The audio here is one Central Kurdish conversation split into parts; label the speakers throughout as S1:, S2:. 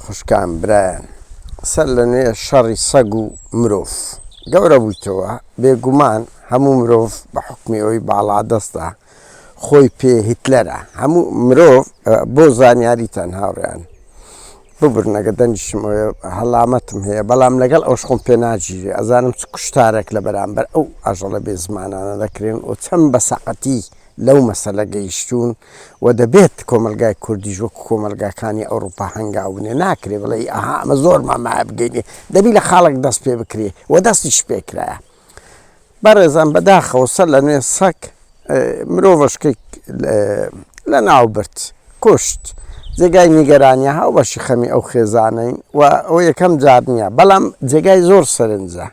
S1: خوشکان برایان سەر لە نوێ شەڕی سەگ و مرۆڤ گەورە بوویتەوە بێگومان هەموو مرۆڤ بە حوکمی ئەوەی باڵادەستە خۆی پێ هیتلەرە هەموو مرۆڤ بۆ زانیاریتان هاوڕێیان ببورن ئەگەر دەنگیشم ئەوێ هەڵامەتم هەیە بەڵام لەگەڵ ئەوش خۆم پێ ناگیرێ ئەزانم چ کوشتارێک لە بەرامبەر ئەو ئاژەڵە بێ زمانانە دەکرێن و چەند بە سەقەتی لەو مەسەلە گەیشتوون و دەبێت کۆمەلگای کوردیش وەکو کۆمەلگاکانی ئەوروپا هەنگاو بنێ ناکرێ بڵێ ئەها ئەمە زۆرمان مایە بگەینێ دەبی لە خاڵێک دەست پێ بکرێ و دەستیش پێکرایە بەڕێزان بەداخەوە سەر لە نوێ سەگ مرۆڤەشکەی لە ناو برد کوشت جێگای نیگەرانیە هاوبەشی خەمی ئەو خێزانەین و ئەو یەکەم جار نییە بەڵام جێگای زۆر سەرنجە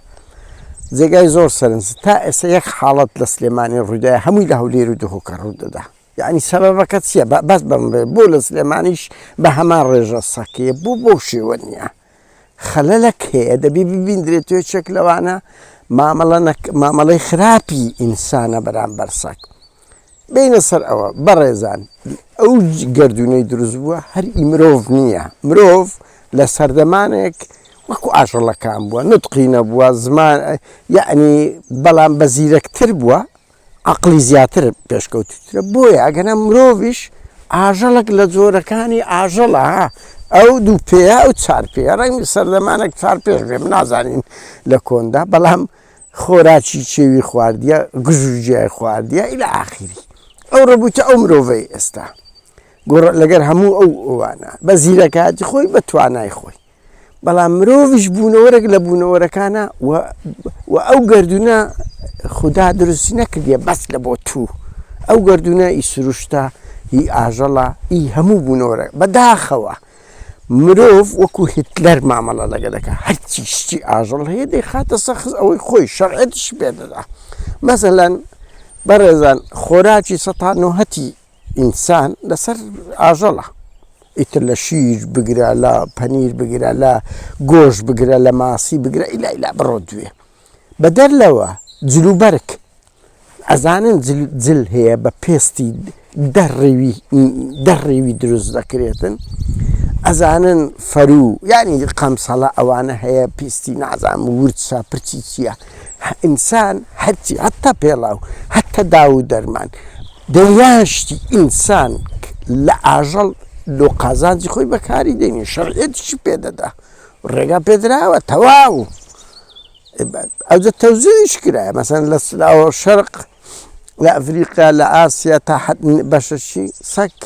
S1: جێگای زۆر سەرنج تا ئێستا یەک حاڵەت لە سلێمانی ڕوویدایە هەمووی لە هەولێر و دهۆکە ڕوو دەدا یعنی سەبەبەکە چییە بەس بەم بێ بۆ لە سلێمانیش بە هەمان ڕێژە سەکەیە بۆ بۆ شێوە نییە خەلەلەک هەیە دەبی ببیندرێت یەکێک لەوانە مامەڵە مامەڵەی خراپی ئینسانە بەرامبەر سەگ بینە سەر ئەوە بەڕێزان ئەو گردونەی دروست بووە هەر ئی مرۆڤ نییە مرۆڤ لە سەردەمانێک وەکو ئاژەڵەکان بووە نوتقی نەبووە زمان یعنی بەڵام بە زیرەکتر بووە عەقڵی زیاتر پێشکەوتوترە بۆیە ئەگەنا مرۆڤیش ئاژەڵێک لە جۆرەکانی ئاژەڵە ها ئەو دوو پێیە ئەو چار پێیە ڕەنگی سەردەمانێک چار پێش بێ نازانین لە کۆندا بەڵام خۆراکی چێوی خواردیە گژ و گیای خواردیە ئیلە ئاخیری ئەو ڕەبووتە ئەو مرۆڤەی ئێستا گۆڕ لەگەر هەموو ئەو ئەوانە بە زیرەکاتی خۆی بە توانای خۆی بەڵام مرۆڤیش بوونەوەرێک لە بوونەوەرەکانە و ئەو گەردوونە خودا دروستی نەکردیە بەس لە بۆ تو ئەو گەردوونە ئی سروشتە هی ئاژەڵە ئی هەموو بوونەوەرە بەداخەوە مرۆڤ وەکو هیتلەر مامەڵە لەگە دەکە هەرچی شتی ئاژەڵ هەیە دەیخاتە سەخز ئەوەی خۆی شەرعەتیش پێدەدا مەسەلەن بەڕێزان خۆراکی سەتا نۆهەتی ئینسان لەسەر ئاژەڵە ئیتر لە شیر بگرە لە پەنیر بگرە لە گۆش بگرە لە ماسی بگرە ئیلا ئیلا بڕۆ دوێ بەدەر لەوە جلوبەرگ ئەزانن جل هەیە بە پێستی دەڕێوی دەڕێوی دروست دەکرێتن ئەزانن فەرو یعنی قەمسەڵە ئەوانە هەیە پێستی نازانم ورچە پرچی چییە ئینسان هەرچی هەتا پێڵاو هەتا داو و دەرمان دەیان شتی ئینسان لە ئاژەڵ لۆ قازانجی خۆی بەکاری دێنی شەرعیەتیشی پێ دەدا ڕێگا پێدراوە تەواو ئەوجە تەوزیعیش کرایە مەسەن لە سلاوە شەرق لە ئەفریقا لە ئاسیا تا حەد بەشەشی سەگ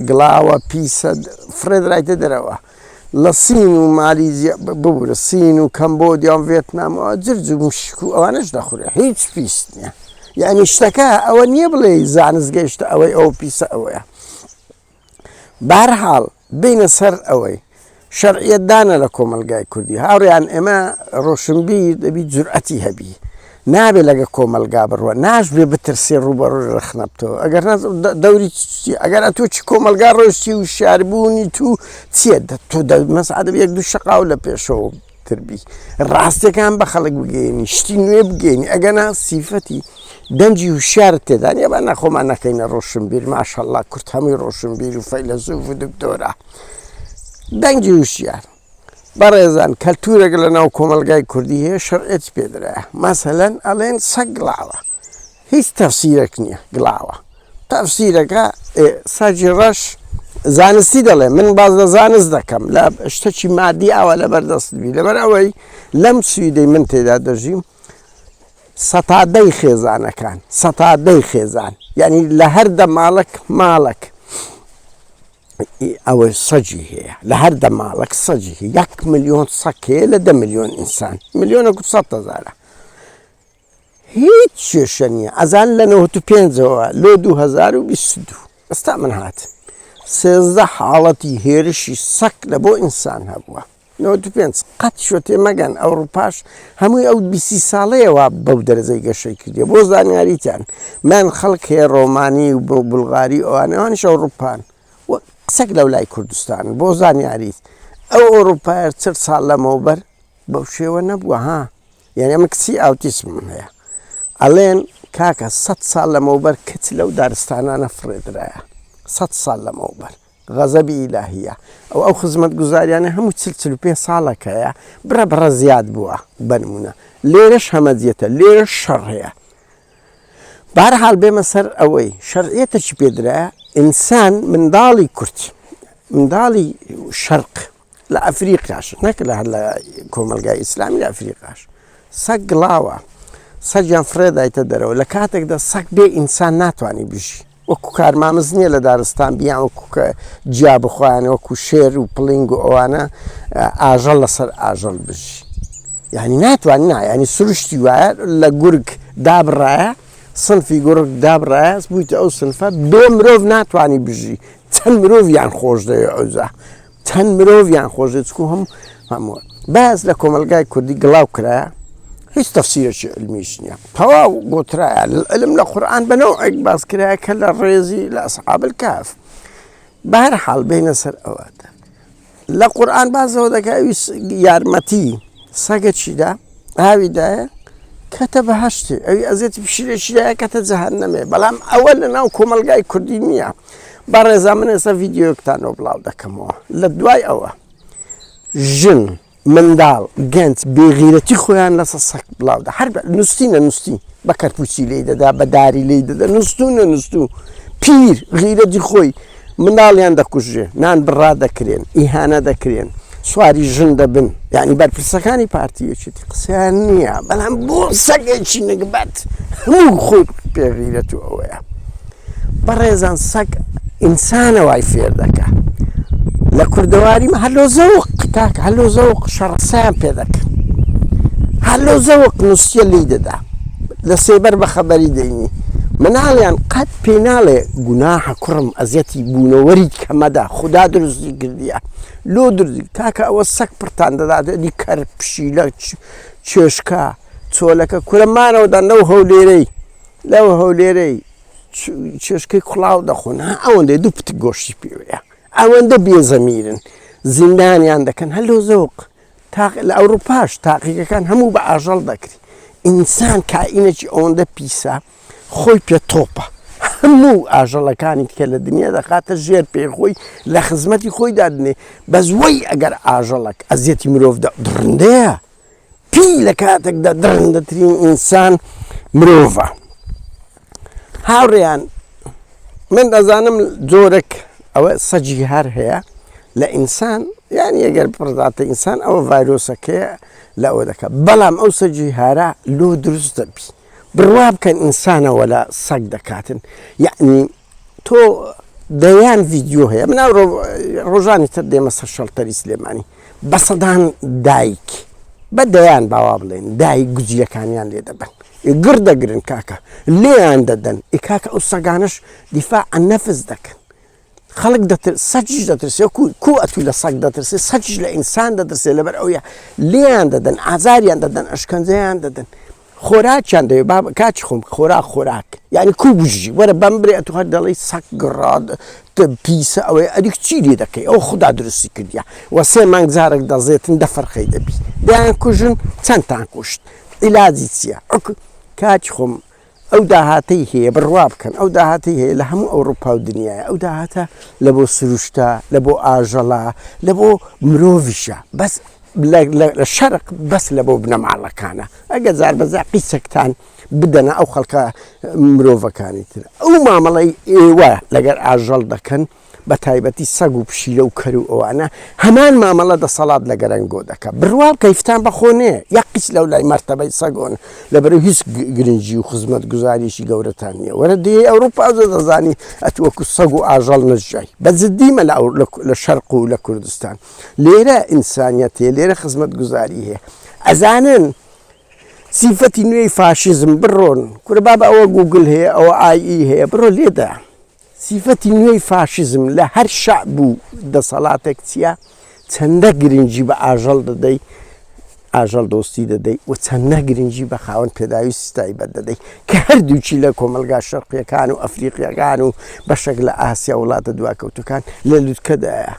S1: گڵاوە پیسە فڕێدرایتە دەرەوە لە سین و مالیزیا ببورە سین و کەمبۆدیا و ڤێتنام و جرج و مشک و ئەوانەش دەخورێ هیچ پیس نییە یعنی شتەکە ئەوە نییە بڵێ زانست گەیشتە ئەوەی ئەو پیسە ئەوەیە بەهەرحاڵ بێینە سەر ئەوەی شەرعیەت دانە لە کۆمەلگای کوردی هاوڕیان ئێمە ڕۆشنبیر دەبی جورئەتی هەبی نابێ لەگە کۆمەلگا بڕوە ناش بێ بترسێ ڕوبەڕوو ڕەخنە بتەوە ئەگەر دەوری ئەگەر ئەتۆ چی کۆمەلگا ڕۆشتی و شاربوونی تو چییە تۆ مەسعادە یەک دوو شقاو لە پێشەوە تر بی ڕاستیەکان بە خەڵک بگەیەنی شتی نوێ بگەینی ئەگەنا سیفەتی دەنگی هوشیارت تێدا نیە با نەخۆمان نەکەینە ڕۆشنبیر ماشەڵڵا کورد هەمووی ڕۆشنبیر و فەیلەسوف و دکتۆرە دەنگی هوشیار بەڕێزان کەلتورێک لە ناو کۆمەلگای کوردی هەیە شەرعێت پێدرایە مەسەلەن ئەڵێن سەگ گڵاوە هیچ تەفسیرەک نییە گڵاوە تەفسیرەکە سەگی ڕەش زانستی دەڵێ من باز لە زانست دەکەم لە شتەکی مادی ئاوا لەبەر دەست بی لەبەر ئەوەی لەم سویدەی من تێدا دەژیم سەتادەی خێزانەکان سەتادەی خێزان یعنی لە هەر دە ماڵک ماڵک ئەوە سەگی هەیە لە هەر دە ماڵک سەگی هەیە یەک ملیۆن سەگ هەیە لە دە ملیۆن ئینسان ملیۆنێک و سەد هەزارە هیچ کێشە نییە ئەزان لە 95ەوە لۆ 2022 ئێستا من هاتم 13 حاڵەتی هێرشی سەگ لە بۆ ئینسان هەبووە 95 قەت شۆتێ مەگەن ئەوڕوپاش هەمووی ئەو بیسی ساڵەیەوە بەو دەرەجەی گەشەی کردیە بۆ زانیاریتان من خەڵک هەیە ڕۆمانی و بۆ بولغاری ئەوانەوانش ئەوڕوپان و قسەک لەو لای کوردستان بۆ زانیاریت ئەو ئەوروپایە چل ساڵ لەمەوبەر بەو شێوە نەبووە ها یانی ئەمە کچی ئاوتیسمم هەیە ئەڵێن کاکە سە ساڵ لەمەوبەر کچ لەو دارستانانە فڕێدرایە سە ساڵ لەمەوبەر. غەزەبی ئیلاهیە ئەو ئەو خزمەتگوزاریانە هەموو 40 45 ساڵەکەیە بڕە بڕە زیاد بووە بەنمونە لێرەش هەمەجیەتە لێرەش شەڕ هەیە بەهەرحاڵ بێمە سەر ئەوەی شەرعیەتەکی پێدرایە ئینسان منداڵی کورد منداڵی شەرق لە ئەفریقاش نەک لە هەر لە کۆمەلگای ئیسلامی لە ئەفریقاش سەگ گڵاوە سەگیان فڕێدایتە دەرەوە لە کاتێکدا سەگ بێ ئینسان ناتوانانی بژی وەکو کارمامز نییە لە دارستان بیان وەکو جیا بخوایان وەکو شێر و پڵینگ و ئەوانە ئاژەڵ لەسەر ئاژەڵ بژی یعنی ناتوان نا یعنی سروشتی وایە لە گورگ دابڕایە سنفی گورگ دابڕایە بوویتە ئەو سنفە بێ مرۆڤ ناتوانانی بژی چەند مرۆڤیان خۆش دەوێ ئەوجا چەند مرۆڤیان خۆشە چکو هەم هەموو باز لە کۆمەلگای کوردی گڵاو کرایە هیچ تەفسیرێکی علمیش نییە تەواو گۆترایە علم لە قورئان بە نەوعێک باس کرایە کە لە ڕێزی لە ئەسحاب الکهف بەهەرحاڵ بێنە سەر ئەوە لە قورئان بازەوە دەکە ئەوی یارمەتی سەگە چیدا ئاوی دایە کەتە بەهشتێ ئەوی ئەزێتی پشیرێکی دایە کەتە جەهەنەمێ بەڵام ئەوە لە ناو کۆمەلگای کوردی نییە بەڕێزا من ئێستا ڤیددیوکتانەوە بڵاو دەکەمەوە لە دوای ئەوە ژن منداڵ گەنج بێغیرەتی خۆیان لەسە سەگ بڵاو دە هەر نووستی نەنووستی بە کەرپوچی لێی دەدا بە داری لێی دەدا نووستو نەنووستو پیر غیرەتی خۆی منداڵیان دەکوژرێ نان بڕا دەکرێن ئیهانە دەکرێن سواری ژن دەبن یعنی بەرپرسەکانی پارتی یەکێتی قسەیان نییە بەڵام بۆ سەگێکی نگبەت هەموو خۆی پێغیرەت و ئەوەیە بەڕێزان سەگ ئینسانە وای فێر دەکا لە کوردەواری هەر لۆ زەوق کاک هەر لۆ زەوق شەڕەسایان پێ دەکەن هەر لۆ زەوق نووسیە لی دەدا لە سێبەر بە خەبەری دەینی مناڵیان قەت پێی ناڵێ گوناحە کوڕم ئەزیەتی بوونەوەری کەمەدا خودا دروستی کردیە لۆ دروستی کاکە ئەوە سەگ پڕتان دەدات ئەدی کەر پشیلە چێشکە چۆلەکە کورە مانەوەدان لەو هەولێرەی لەو هەولێرەی چێشکەی کوڵاو دەخۆن ها ئەوەندەی دوو پتک گۆشتی پێوەیە ئەوەندە بێزەمیرن زیندانیان دەکەن هەلۆ زەوق تاق لە ئەوروپاش تاقیگەکان هەموو بە ئاژەڵ دەکری ئینسان کائینێکی ئەوەندە پیسە خۆی پێ تۆپە هەموو ئاژەڵەکانی کە لە دنیا دەخاتە ژێر پێ خۆی لە خزمەتی خۆی دادنێ بەس وەی ئەگەر ئاژەڵک ئەزیەتی مرۆڤ دڕندەیە پی لە کاتێکدا دڕندەترین ئینسان مرۆڤە. هاوڕێیان من دەزانم جۆرێک ئەوە سەگی هەر هەیە لە ئینسان یعنی ئەگەر پڕداتە ئینسان ئەوە ڤایرۆسەکەیە لە ئەوە دەکات بەڵام ئەو سەگی هارە لۆ دروست دەبی بڕوا بکەن ئینسانەوە لە سەگ دەکاتن یعنی تۆ دەیان ڤیدیۆ هەیە من ڕۆژانی تر دێمە سەر شەڵتەری سلێمانی بە سەدان دایک بە دەیان باوا بڵێن دایک گوجیەکانیان لێ دەبن گڕ دەگرن کاکە لێیان دەدەن ئی کاکە ئەو سەگانش دیفاع نەفس دەکەن خەڵک دەتر سەگیش دەترسێ کو کو ئەتوو لە سەگ دەترسێ سەگیش لە ئینسان دەترسێ لەبەر ئەوە لێیان دەدەن ئازاریان دەدەن ئەشکەنجەیان دەدەن خۆراکیان دەوێ با کاکی خۆم خۆراک خۆراک یعنی کو بژی وەرە بەم برێ ئەتو هەر دەڵێی سەگ گڕا پیسە ئەوەی ئەری چی لێ دەکەی ئەو خودا دروستی کردیە وە سێ مانگ جارێک دەزێتن دە فەرقەی دەبی دەیان کوژن چەندتان کوشت عیلاجی چییە کاکی خۆم ئەو داهاتەی هەیە بڕوا بکەن ئەو داهاتەی هەیە لە هەموو ئەوروپا و دنیاە ئەو داهاتە لە بۆ سروشتە لە بۆ ئاژەڵە لە بۆ مرۆڤیشە بەس لە شەرق بەس لە بۆ بنەماڵەکانە ئەگەر جار بەجار قیچەکتان بدەنە ئەو خەڵکە مرۆڤەکانی تر ئەو مامەڵەی ئێوە لەگەر ئاژەڵ دەکەن بە تایبەتی سەگ و پشیلە و کەر و ئەوانە هەمان مامەڵە دەسەڵات لە گەرەنگۆ دەکە بڕوا بکە هیچتان بەخۆ نێ یەک قیچ لەو لای مەرتەبەی سەگۆن لەبەرو هیچ گرنگی و خزمەت گوزاریی گەورەتان نییە وەرە دێی ئەوروپا دەزانی ئەتوەکو سەگ و ئاژەڵ نەژیای بە جدیمە لە شەرق و لە کوردستان لێرە ئینسانیەت هەیە لێرە خزمەتگوزاری هەیە ئەزانن سیفەتی نوێی فاشیزم بڕۆن کورە بابە ئەوە گوگل هەیە ئەوە ئای ئی هەیە بڕۆ لێدە سیفەتی نوێی فاشیزم لە هەر شەعب و دەسەڵاتێک چییە چەندە گرنگی بە ئاژەڵ دەدەی ئاژەڵ دۆستی دەدەی و چەندە گرنگی بە خاوەن پێداویستی تایبەت دەدەی کە هەردووکی لە کۆمەڵگا شەرقیەکان و ئەفریقیەکان و بەشێک لە ئاسیا وڵاتە دواکەوتوەکان لە لوتکەدایە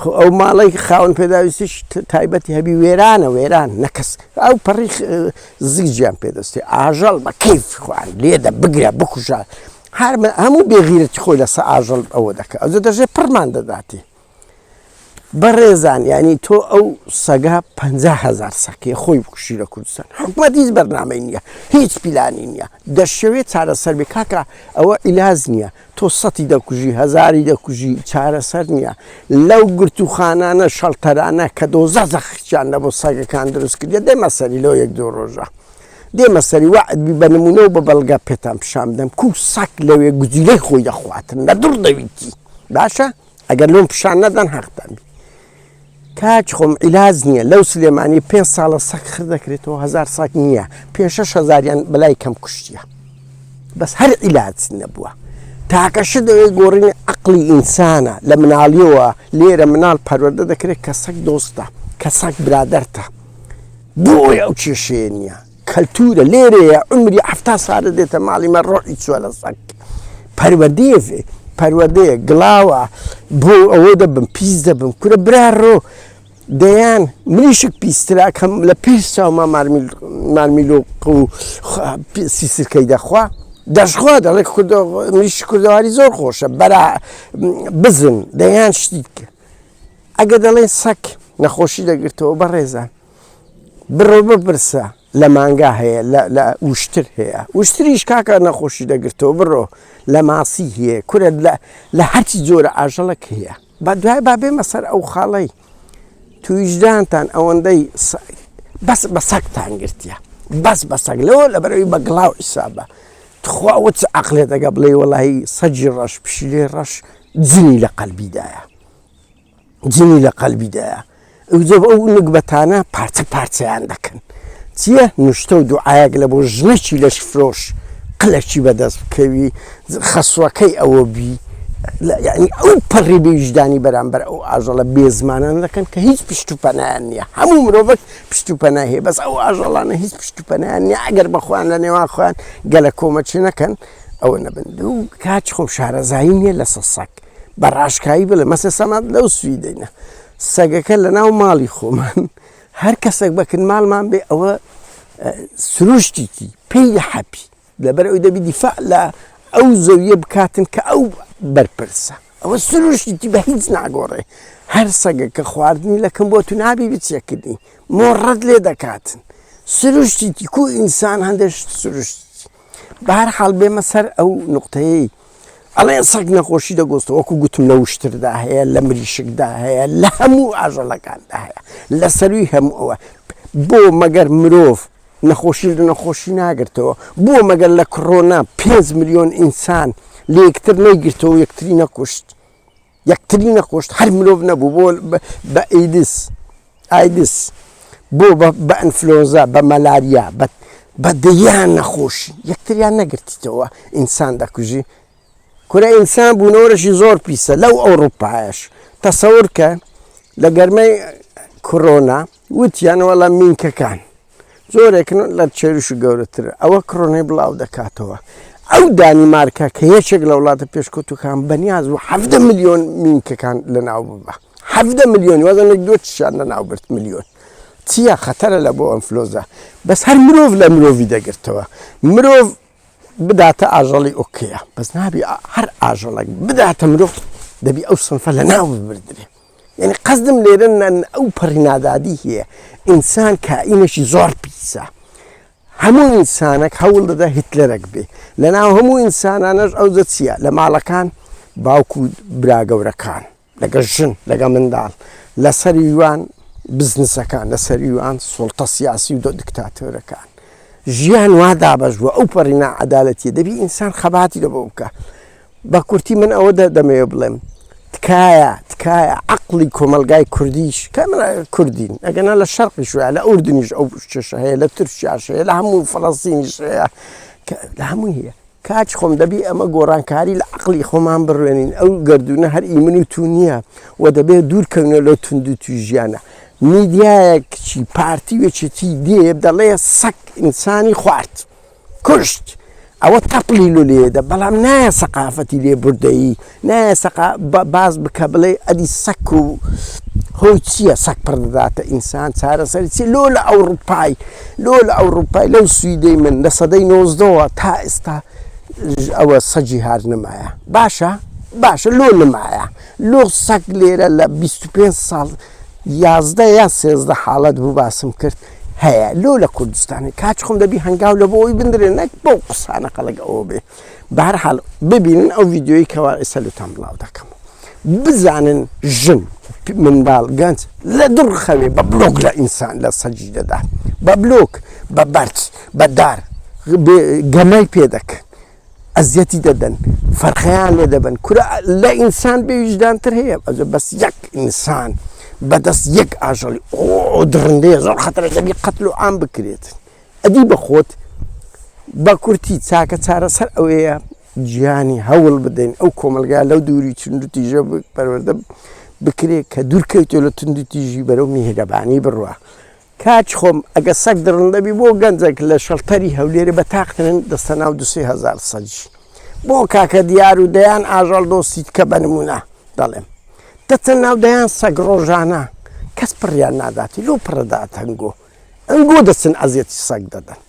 S1: خۆ ئەو ماڵەی خاوەن پێداویستیش تایبەتی هەبی وێرانە وێران نەکەس ئەو پەڕی زیجیان پێدەستی ئاژەڵ بە کەیف خوان لێدە بگرە بکوژە. هەر هەموو بێغیرەتی خۆی لەسە ئاژەڵ ئەوە دەکە ئەوجە دەژێ پڕمان دەداتێ. بەڕێزان یانی تۆ ئەو سەگە 50 هەزار سەکەی خۆی بکوشی لە کوردستان حکومەت هیچ بەرنامەی نییە هیچ پیلانی نییە دەشەوێت چارەسەر بێ کاکە ئەوە عیلاج نییە تۆ سەتی دەکوژی هەزاری دەکوژی چارەسەر نییە لەو گرتوخانانە شەڵتەرانە کە دۆزەخیان لە بۆ سەگەکان دروست کردە دێمە سەری لەو یەک دوو ڕۆژە دێمە سەری وەعد بی بە نمونە و بە بەڵگە پێتان پیشان بدەم کو سەگ لەوێ گوجیلەی خۆی دەخواتن لە دڕ دەویتی باشە ئەگەر لۆم پیشان نەدەن حەقتان بی کاک خۆم عیلاج نییە لەو سلێمانی پێ ساڵە سەگ خر دەکرێتەوە هزار سەگ نییە پێ شەش هەزاریان بەلای کەم کوشتیە بەس هەر عیلاج نەبووە تاکە شت دەوێت گۆڕینی عقلی ئینسانە لە مناڵیەوە لێرە مناڵ پەروەردە دەکرێت کە سەگ دۆستە کە سەگ برادەرتە بۆیە ئەو کێشەیە نییە کەلتورە لێرەیە عمری 70 ساڵە دێتە ماڵی مە ڕۆحی چووە لە سەگ پەروەردەیە پەروەردەیە گڵاوە بۆ ئەوە دەبم پیس دەبم کورە برا ڕۆ دەیان مریشک پیسترا کەم لە پێش چاوما مارمیلۆق و سیسرکەی دەخوا دەشخوا دەڵێ مریشک کوردەواری زۆر خۆشە بەرا بزن دەیان شتی ئەگە دەڵێن سەگ نەخۆشی دەگرتەوە بەڕێزان بڕۆ بپرسە لە مانگا هەیە لە وشتر هەیە وشتریش کاکە نەخۆشی دەگرتەوە بڕۆ لە ماسی هەیە کورە لە هەرچی جۆرە ئاژەڵک هەیە با دوای با بێمە سەر ئەو خاڵەی تویژدانتان ئەوەندەی بەس بە سەگتان گرتیە بەس بە سەگ لەوە لەبەرەوەی بە گڵاو حیسابە تخوا ئەوە چ عەقلێ دەگە بڵێ وەڵی سەگی ڕەش پشیلەی ڕەش جنی لە قەلبیدایە جنی لە قەلبیدایە ئەوجە ئەو نگبەتانە پارچە پارچەیان دەکەن چییە نوشتە و دوعایەک لە بۆ ژنەکی لەش فرۆش قلەکی بەدەست بکەوی خەسوەکەی ئەوە بی یعنی ئەو پەڕی بێویژدانی بەرامبەر ئەو ئاژەڵە بێزمانان دەکەن کە هیچ پشت و پەنایان نییە هەموو مرۆڤێک پشت و پەنای هەیە بەس ئەو ئاژەڵانە هیچ پشت و پەنایان نییە ئەگەر بەخۆیان لە نێوان خۆیان گەلە کۆمەچی نەکەن ئەوە نەبن دوو کاچ خۆم شارەزایی نییە لەسەر سەگ بە ڕاشکایی بڵێ مەسە سەمات لەو سویدەینە سەگەکە لە ناو ماڵی خۆمان هەر کەسێک بەکن ماڵمان بێ ئەوە سروشتیکی پێی لە حەپی لەبەر ئەوی دەبی دیفاع لە ئەو زەویە بکاتن کە ئەو بەرپرسە ئەوە سروشتیکی بە هیچ ناگۆڕێ هەر سەگە کە خواردنی لەکەم بۆ تو نابی بچێکردنی مۆڕەت لێ دەکاتن سروشتیکی کو ئینسان هەندێک سروشت بەهەرحاڵ بێمە سەر ئەو نوقتەیەی ئەڵێن سەگ نەخۆشی دەگۆستەوە وەکو گوتم لە وشتردا هەیە لە مریشکدا هەیە لە هەموو ئاژەڵەکاندا هەیە لە سەروی هەموو ئەوە بۆ مەگەر مرۆڤ نەخۆشی لە نەخۆشی ناگرتەوە بۆ مەگەر لە کڕۆنا 5 میلیۆن ئینسان لە یەکتر نەیگرتەوە یەکتری نەکوشت یەکتری نەکوشت هەر مرۆڤ نەبوو بۆ بە ئیدس ئایدس بۆ بە ئەنفلۆنزا بە مەلاریا بە دەیان نەخۆشی یەکتریان نەگرتیتەوە ئینسان دەکوژی کورە ئینسان بوونەوەرەشی زۆر پیسە لەو ئەوروپایش تەسەور کە لە گەرمەی کۆرۆنا وتیان وەڵا مینکەکان جۆرێکن لە چێرش و گەورەترە ئەوە کڕۆنەی بڵاو دەکاتەوە ئەو دانیمارکە کە یەکێک لە وڵاتە پێشکەوتوەکان بەنیاز و حەڤدە ملیۆن مینکەکان لەناو ببە حەڤدە ملیۆن وازانێک دو چیان لەناو برد ملیۆن چییە خەتەرە لە بۆ ئەنفلۆزا بەس هەر مرۆڤ لە مرۆڤی دەگرتەوە مرۆڤ بداتە ئاژەڵی ئۆکەیە بەس نابی هەر ئاژەڵێک بداتە مرۆڤ دەبی ئەو سنفە لە ناو ببردرێ یعنی قەزدم لێرە ئەو پەڕی نادادی هەیە ئینسان کائینێکی زۆر پیسە هەموو ئینسانێک هەوڵ دەدا هیتلەرێک بێ لەناو هەموو ئینسانانەش ئەو چییە لە ماڵەکان باوک و برا گەورەکان لەگەڵ ژن لەگەڵ منداڵ لەسەر یوان بزنسەکان لەسەر یوان سوڵتە سیاسی و دکتاتۆرەکان ژیان وا دابەش بووە ئەو پەڕی ناعەدالەتیە دەبی ئینسان خەباتی لە بۆ بکە بە کورتی من ئەوە دەمەوێ بڵێم تکایە تکایە عقلی کۆمەلگای کوردیش کەمرا کوردین ئەگەنا لە شەرقیش وایە لە ئوردنیش ئەو کێشە هەیە لە تورکیاش هەیە لە هەموو فەڵەستینیش هەیە لە هەمووی هەیە کاک خۆم دەبی ئەمە گۆڕانکاری لە عەقڵی خۆمان بڕوێنین ئەو گەردوونە هەر ئی من و تو نییە و دەبێت دوور کەونە لەو توند و توژیانە میدیایەک چی پارتی و یەکێتی دێ دەڵێ سەگ ئینسانی خوارد کوشت ئەوە تەپڵی لۆ لێدە بەڵام نایە سەقافەتی لێ بردەیی نایە سەقا باز بکە بڵێ ئەدی سەک و هۆی چییە سەگ پڕ دەداتە ئینسان چارەسەری چی لۆ لە ئەوڕوپای لۆ لە ئەوڕوپای لەو سویدەی من لە سەدەی نۆزدەوە تا ئێستا ئەوە سەگی هار نمایە باشە باشە لۆ نمایە لۆ سەگ لێرە لە 25 ساڵ 11 یا 13 حاڵەت بوو باسم کرد هەیە لۆ لە کوردستانی کاچ خۆم دەبی هەنگاو لە بۆ ئەوی بندرێ نەک بەو قسانە خەڵک ئەوە بێ بەهەرحاڵ ببینن ئەو ڤیدیۆیی کەوا ئێستا لۆتان بڵاو دەکەم بزانن ژن منداڵ گەنج لە دوڕ خەوێ بە بلۆک لە ئینسان لە سەگی دەدا بە بلۆک بە بەرد بە دار گەمەی پێ دەکەن ئەزیەتی دەدەن فەرخەیان لێ دەبن کورە لە ئینسان بێ ویژدانتر هەیە ئەزە بەس یەک ئینسان بەدەست یەک ئاژەڵی ئۆ دڕندەیە زۆر خەتەرە دەبی قەتل و عام بکرێت ئەدی بە خۆت بە کورتی چاکە چارەسەر ئەوەیە گیانی هەوڵ بدەین ئەو کۆمەلگا لەو دووری توندوتیژە پەروەردە بکرێ کە دوورکەوتێ لە توندوتیژی بەرەو میهرەبانی بڕوا کاک خۆم ئەگە سەگ دڕندەبی بۆ گەنجێک لە شەڵتەری هەولێرێ بە تاقترن دەستە ناو دوسێ هەزار سەگی بۆ کاکە دیار و دەیان ئاژەڵ دۆستی کە بە نمونە دەڵێم دەچە ناو دەیان سەگ ڕۆژانە کەس پڕیان ناداتی لۆ پڕەدات هەنگۆ ئەنگۆ دەچن ئەزیەتی سەگ دەدەن.